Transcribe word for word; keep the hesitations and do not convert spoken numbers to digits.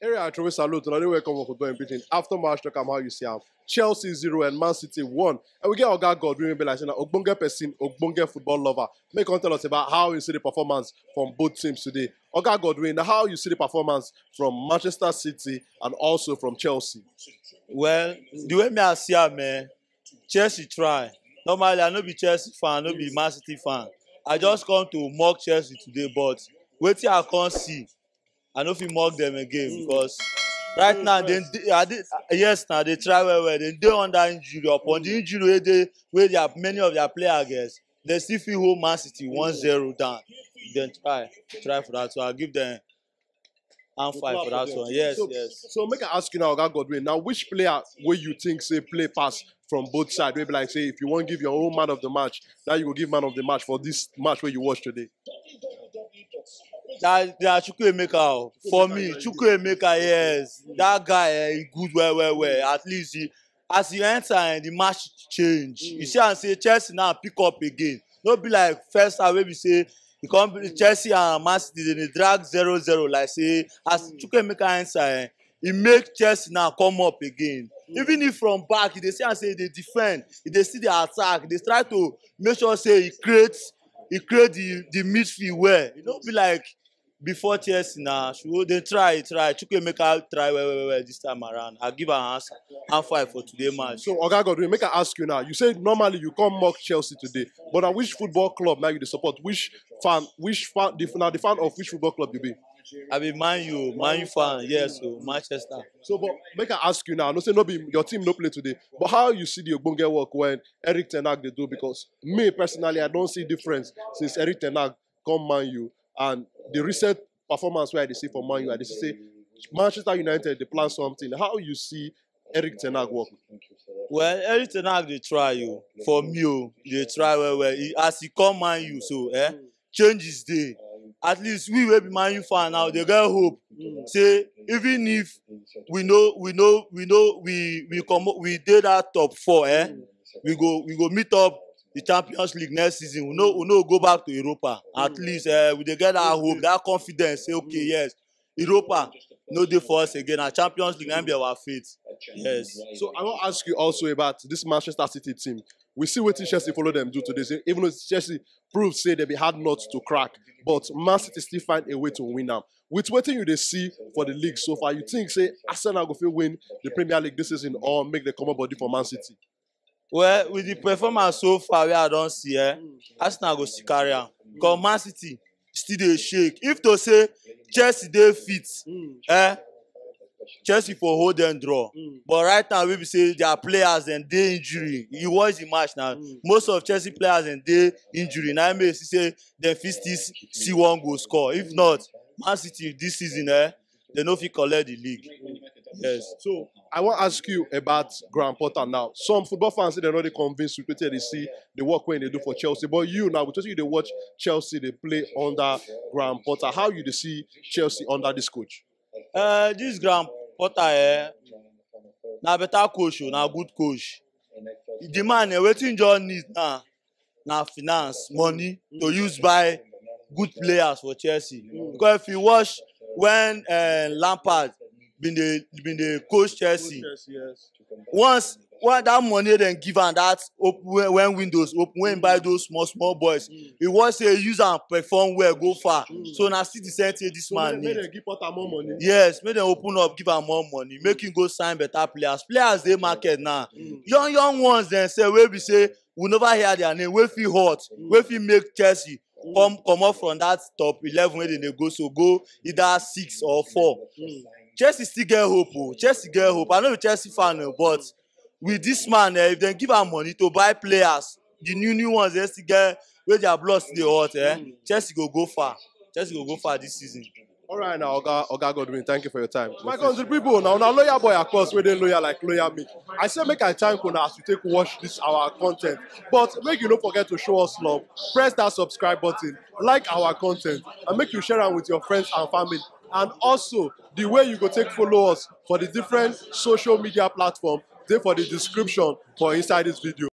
Area I throw salute, and I dey welcome for football in Britain. After match, talk am how you see am. Chelsea zero and Man City one. And we get Oga God, we be like saying, Ogbonge person, Ogbonge football lover. Make come tell us about how you see the performance from both teams today. Oga Godwin, how you see the performance from Manchester City and also from Chelsea? Well, the way me I see am, man, Chelsea try. Normally, I no be Chelsea fan, I no be Man City fan. I just come to mock Chelsea today, but wetin I come see, I no fit mock them again because right now they, they I dey, yes, now they try well well. They dey under injury upon the injury wey dey wey their many of their players get. They still fit hold Man City one zero down. Then try, try for that. So I give them hand five for that one. Yes, so, yes. So make I ask you now, Oga Godwin. Now, which player will you think say play pass from both sides? Maybe like say if you want give your own man of the match, now you go give man of the match for this match where you watch today. That that Chukwuemeka o. For me, Chukwuemeka, yes. That guy, eh, he good well, well, well. At least he, as he enter, eh, the match change. You see, I say Chelsea now pick up again. No be like first half wey be say e come be Chelsea and Man City dey drag zero zero like say as Chukwuemeka enter, eh, e make Chelsea now come up again. Even if from back, e dey see am say e dey defend, e dey still dey attack, e dey try to make sure say e create e create the the midfield well. E no be like before Chelsea na, so they try, try. Chukwuemeka try well, well, well this time around. I give am answer, hand five for today match. So, Oga Godwin, make I ask you now. You say normally you come mock Chelsea today, but now which football club now you dey support? Which fan? Which fan? The, now the fan of which football club you be? I be Man U, Man U fan, yes, so Manchester. So, but make I ask you now. No say no be your team no play today, but how you see the ogbonge work when Eric Ten Hag dey do? Because me personally, I don't see difference since Eric Ten Hag come Man U, and the recent performance where I dey see for Man U, I dey see say Manchester United dey plan something. How you see Eric Ten Hag work? Well, Eric Ten Hag dey try o. For me o, e dey try well well. He, as he come Man U so, eh, changes dey. At least we wey be Man U fan now, dey get hope. Say even if we no we no we no we we comot we dey that top four, eh, we go we go meet up the Champions League next season. We no we no go back to Europa. At least, eh, we dey get that hope, that confidence. Say okay, yes, Europa no dey for us again. Na Champions League na be our fate. Yes. So I wan ask you also about this Manchester City team. We see wetin Chelsea follow them do today. Say even though Chelsea prove say they be hard not to crack, but Man City still find a way to win am. With wetin you dey see for the league so far, you think say Arsenal go fit win the Premier League this season or make dem comot body for Man City? Well, with the performance so far wey I don see, eh, Arsenal go still carry am. Because Man City still dey shake. If to say Chelsea dey fit, eh, Chelsea for hold them draw. But right now, we be say their players dem dey injury. You watch the match now. Most of Chelsea players dem dey injury. Now make you see say dem fit still s- see one goal score. If not, Man City this season, eh, they no fit collect the league. Yes. So I wan ask you about Graham Potter now. Some football fans say dem no dey convinced with wetin dem dey see, the work wey dem dey do for Chelsea. But you now, with wetin you dey watch Chelsea dey play under Graham Potter, how you dey see Chelsea under this coach? Uh, this Graham Potter, eh, na better coach o, na good coach. The man, eh, wetin just need now na finance, money to use buy good players for Chelsea. Because if you watch when, eh, Lampard been dey been dey coach Chelsea, once when that money dem give am that op- when, when windows open, when buy those small small boys, e wan say use am perform well go far. So na still the same thing this man need. Give Potter more money. Yes, make dem open up, give am more money, make him go sign better players. Players dey market now. Young young ones dem say wey be say we never hear their name, wey fit hot, wey fit make Chelsea come comot from that top eleven wey dem dey go so go either six or four. Chelsea still get hope o. Chelsea get hope. I no be Chelsea fan o, but with this man, eh, if dem give am money to buy players, the new new ones dem still get wey their blood still dey hot, eh, Chelsea go go far. Chelsea go go far this season. All right now, Oga Oga Godwin, thank you for your time. My country people, now now loyal boy, of course, wey dey loyal like loyal me. I say make I thank una as you take watch this our content, but make you no forget to show us love. Press that subscribe button, like our content, and make you share am with your friends and family. And also, the way you go take follow us for the different social media platform dey for the description for inside this video.